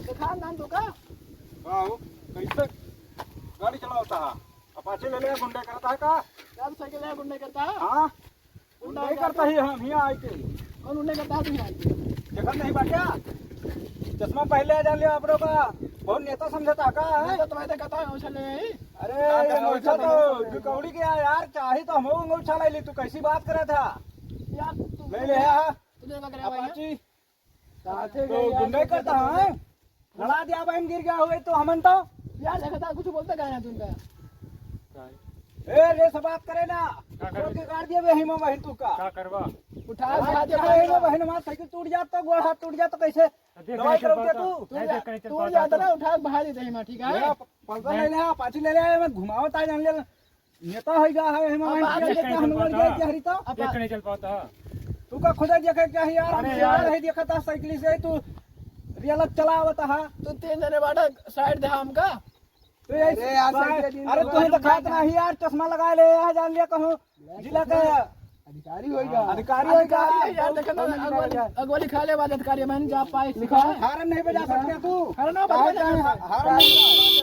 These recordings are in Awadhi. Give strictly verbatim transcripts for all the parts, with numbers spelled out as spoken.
देखा नाम तो का? का हो? कैसे गाड़ी चलावता है? अपाचे ले ले, गुंडे करता है का? यार, साइकिल ले, गुंडे करता है? हाँ? गुंडे करता ही हम, हियाँ आइके। कौन गुंडे करता है तू हियाँ आइके? देखत नहीं बा क्या? चश्मा पहले आ जान लिया आप लोग का। बहुत नेता समझता है का, हैं? नेता तो मैं तो कहता हूँ, उछल ले ही। अरे, हाँ, ये अंगूठा तो अंगूठा तो। दुकौड़ी के यार, चाही तो हम अंगूठा ले ली, तू कैसी बात करे था? यार, तू ले ले, हाँ। तू ले लग रहा है भाई। अपाची। साथे तो गए यार, गुंडे करता है। लड़ा दिया बहन, गिर गया हुए तो हमन तो। यार, देखा था, कुछ बोलता क्या है तुमका? ए, रे से बात करे ना। का करबे? छोड़ के गाड़ दिए बे, हिमा बहन तू का। का करबा? उठा के भाग दे, हिमा बहन, हमार साइकिल टूट जात तो, गोड़ हाथ टूट जात तो कैसे? देख, दवाई करते तू। तू जा, तू जा, ना उठा के भाग देते हिमा, ठीक है? ले, प-, पलटा ले ले, पाछी ले ले, मैं घुमावत आ जान ले। नेता है गा है, हम अब आगे लेके हम लोग गए क्या हरी तो? अब एक नहीं चल पाता। तू का खुदा देखे क्या है यार, हम अरे यार। यार है देखा था साइकिल से तू रियलत चलावत हा। तू तीन जने बाटा साइड दे हमका। तो ये अरे यार, साइड, साइकिल दिन अरे तू तो खात नहीं यार, चश्मा लगा ले यार, जान लिया कहूँ जिला का अधिकारी होइगा। अधिकारी होइगा। अधिकारी है यार, देखा ना, अगवाली, अगवाली खा ले बाद अधिकारी, मैंने जा पाए लिखा। हारन नहीं बजा सकते तू। हारन ना बजा सकते। हारन नहीं।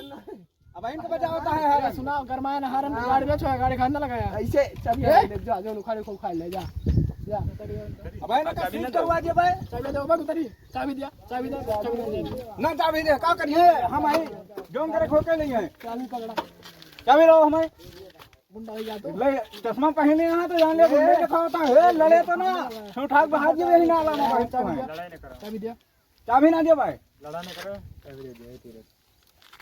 अब इनको बजावता है अरे हारन। सुना, गरमाया ना हारन, हाँ। गाड़ी बेचो, गाड़ी खाना लगाया। ऐसे चाबी ए? ले जा, जो उखाड़े को खा ले जा। जा। अब इनको सीट करवा दिया भाई। चाबी दे, उबा उतरी। चाबी दिया, चाबी दे, चाबी दे। ना चाबी दे, का करिए? हम आई जोन करे खोके नहीं है। चाबी पकड़ा। चाबी लो हमें। गुंडा हो जा तो। ले, चश्मा पहने यहाँ तो जान ले, गुंडे दिखाता है, लड़े तो ना। उठा के बाहर जी नहीं ना लाना भाई तो है। चाबी दिया। चाबी ना दिया भाई। लड़ा ना करो।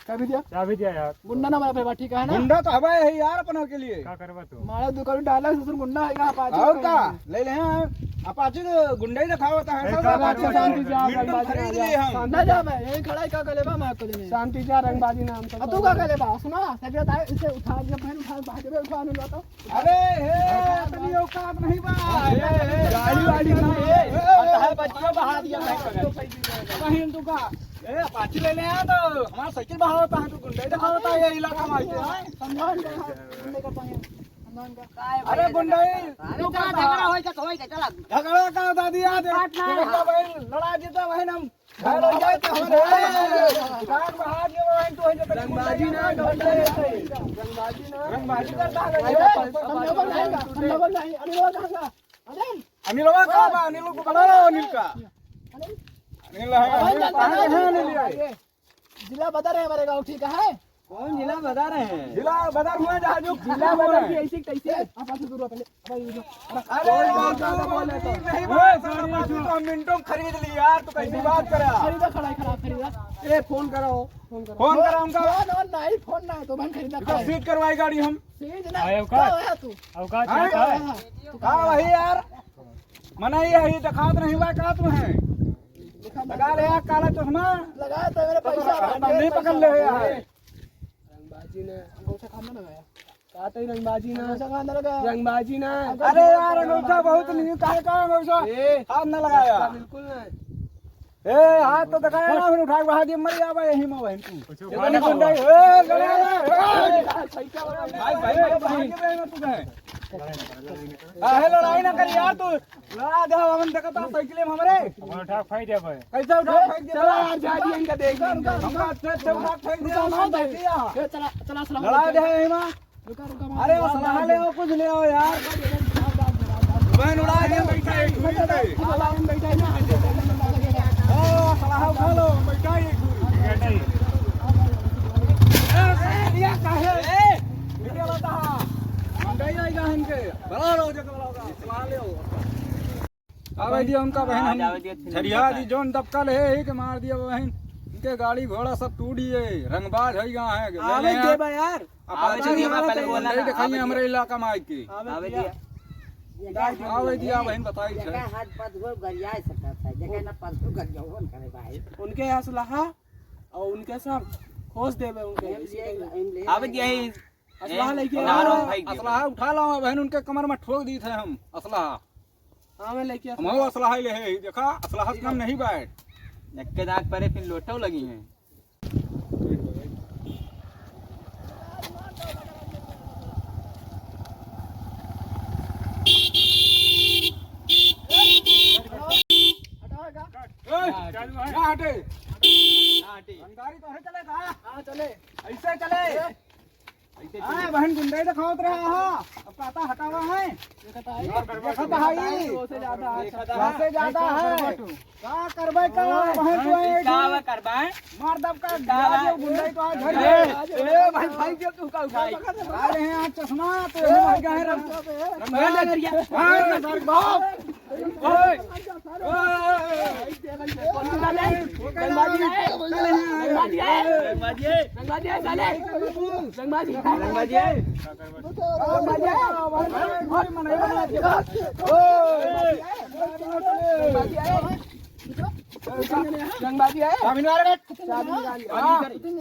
चाबी दिया। चाबी दिया यार। गुंडा ना बना पे, ठीक है ना? गुंडा तो हवा है यार अपनों के लिए। का करबा तू? मारा दुकान डाला ससुर गुंडा है यहाँ पाछे। और का? ले ले हैं। अपाची तो गुंडा ही दिखावता है। ए, सब का अपाची करबा शांति तू? जा, मिनट में गंबाजी खरीद ना लिए जा। हम। ना जा बे, यही खड़ा है, का कर लेबा, मार कर देने। शांति जा, रंगबाजी नाम से। अब तू का कर लेबा? सुना, सगळे तारे इसे उठा, जब बहन उठा, भाग के उठा, नहीं लाता। अरे, हे, इतनी औकात नहीं बा। हे, हे, गाड़ी वाड़ी नहीं है। हे, हे, हे, बच्चा बहा दिया भाई। बहन तू का? ए, अपाची ले ले आ तो हमारा साइकिल बहावता है, तू गुंडे दिखावता है ये इलाका में आके, हाँ? सम्मान का, गुंडे का पाए, सम्मान का। अरे गुंडे, अरे तू चला, का झगड़ा होई का, होई का, चला। झगड़ा का दादी, आ देख, काट ना। झगड़ा भाई, लड़ा जीता भाई ना हम। घर हो जाए तो हम रंगबाजी ना, रंगबाजी ना। रंगबाजी करता है। हम लोग नहीं, हम लोग नहीं, अरे वो कहाँ? अरे अनिलवा का बा? अनिल को बुला लो, अनिल का। अनिल है, अनिल कहाँ है, अनिल है? जिला बता रहे हमारे गाँव, ठीक है? कौन जिला बता रहे हैं? जिला बदर हुआ जहाँ जो जिला बदर की ऐसी तैसी। आप आके दूर रहो पहले। अरे यार, तू नहीं बोल, नहीं बोल, तो हम मिनटों में खरीद ली यार, तू कैसी बात करा? खरीदा, खड़ा है, खड़ा, खरीदा। ए, फोन कराओ, फोन करो। फोन करा उनका। फोन, फोन नहीं, फोन नहीं, तो बहन खरीदा, खड़ा है। सीज करवाई गाड़ी हम। सीज ना, आए, औकात। क्या होया तू? औकात हाँ? क्या है? तू हाँ, वही यार। मना ये है, ये दिखात नहीं हुआ का तू है? लगा ले यार काला चश्मा। लगा तो मेरे पैसा। नहीं पकड़ ले यार। रंगबाजी ना। अंगूठा खाना लगाया। का तो रंगबाजी ना। अंगूठा खाना लगाया। रंगबाजी ना। अरे यार, अंगूठा बहुत नहीं, काहे का अंगूठा? ए, हाथ ना लगाया। बिल्कुल ना। ए, हाथ तो दिखाया ना, फिर उठा के बहा दिया, मर जावा यही में बहन तू। कुछ ये उठा बनी लो। गुंडा, ए, लड़ा, लड़ा, ए। भाई, भाई, भाई, भाई, भाई, तू है। काहे लड़ाई ना करी यार तू। लड़ा दे, हम देखता साइकिल में हमरे। अब उठा के फेंक दे भाई। कैसे उठा के फेंक दे? चला यार, जा दिया इनका देख। हमका अच्छे से उठा के फेंक दे, रुका, हम रुका, देख लिया। ए, चला, चला, चला, लड़ा दे, एमा। रुका, रुका, अरे, वो रुका, सलाह रुका। ले आओ, कुछ ले आओ यार। बहन उड़ा दे, बैठा है, घूरी पे। सलाह में बैठा है ना। ओ, सलाह उठा लो, बैठा है, घूरी। बैठा है। ए, सलाह लिया काहे? ए, ये क्या बात है? हम गए आएगा इनके। बड़ा रहो, जगह बड़ा रहो। सलाह ले आओ। आवे दिया उनका बहन, हाँ, हम जावे दिया, फिर छरिया उनका दी, जोन दबका ले है, के मार दिया बहन। इनके गाड़ी घोड़ा सब टूट गए, रंगबाज है यहाँ है। आवे दे बा यार। आवे दे बा, पहले बोला नहीं ना, दिखाइए आवे हमरे दिया। इलाका में आके। आवे आवे दिया। दिया। आवे दिया बहन, बताई छे। जगह हाथ पद हो गरिया सकता है, जगह ना पद हो गरिया हो करे भाई। उनके असलहा और उनके सब खोज देवे उनके। आवे दिया ही। असलहा लेके ए, आओ। भाई दिया। असलहा उठा लाओ बहन, उनके कमर में ठोक दी थे हम असलहा। हाँ, मैं लेके आता हूँ। हमहू असलहा ही ले है, देखा, असलहा से कम नहीं बाय। नक्के दांत परे, फिर लोटो लगी हैं। ए, चालू है। ना हटे। ना हटे। रंगदारी तो है चले का? हाँ, चले। ऐसे चले। ऐसे हाँ, चले। बहन गुंडई दिखावत रहा हा। अब कहता हटावा है। देखता है। देखता है। वो से ज्यादा है। देखता है। वो से ज्यादा है। का करबै का? ओए, बहन तो हाँ, है का कि बा करबै? मार दब का का बा? गुंडई तो आज घर ए, में। ए, भाई, भाई, जो तू का उठाई? आ रहे हैं आज चश्मा, तो हम भाग गए हैं रंग-, रंग-, रंग-, हाँ, सर, बाप। ओए, ओए, ओए, ओए। रंगबाजी है, रंगबाजी है, रंगबाजी है, साले। रंगबाजी है। रंगबाजी है। रंगबाजी है। रंगबाजी है। रंगबाजी है। हाँ, तीन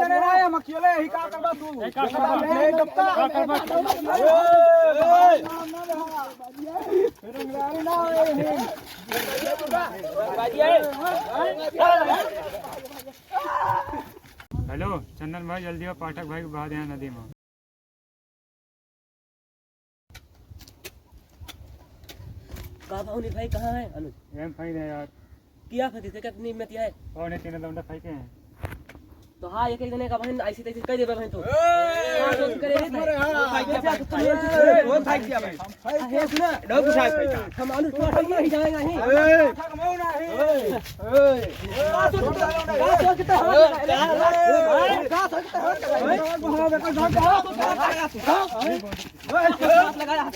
जने ना है, हम अकेले ही का करबा तू? ए, का करबा? ए, डब्बा। का करबा? ए, ए। हेलो, चंदन भाई, जल्दी आओ, पाठक भाई को बहा दे यहाँ नदी में। का भावनी भाई, कहाँ है अनुज? एम भाई रे यार। किया फंसी थे, कितनी हिम्मत है? और नहीं, तीन लौंडा भाई के हैं। तो हाँ, एक, एक जने का बहन ऐसी तैसी कह देबे बहन तो। हाँ, तो करे रे भाई। वो भाग गया भाई। वो भाग गया भाई। हाँ, है सुना। डॉग उठाए भाई। हम अनुज को हम नहीं जाएगा ही। ए। का सोचता है? का सोचता है? का सोचता है? हाथ लगाया।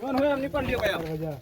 कौन हो? हमने पढ़ लिया भैया।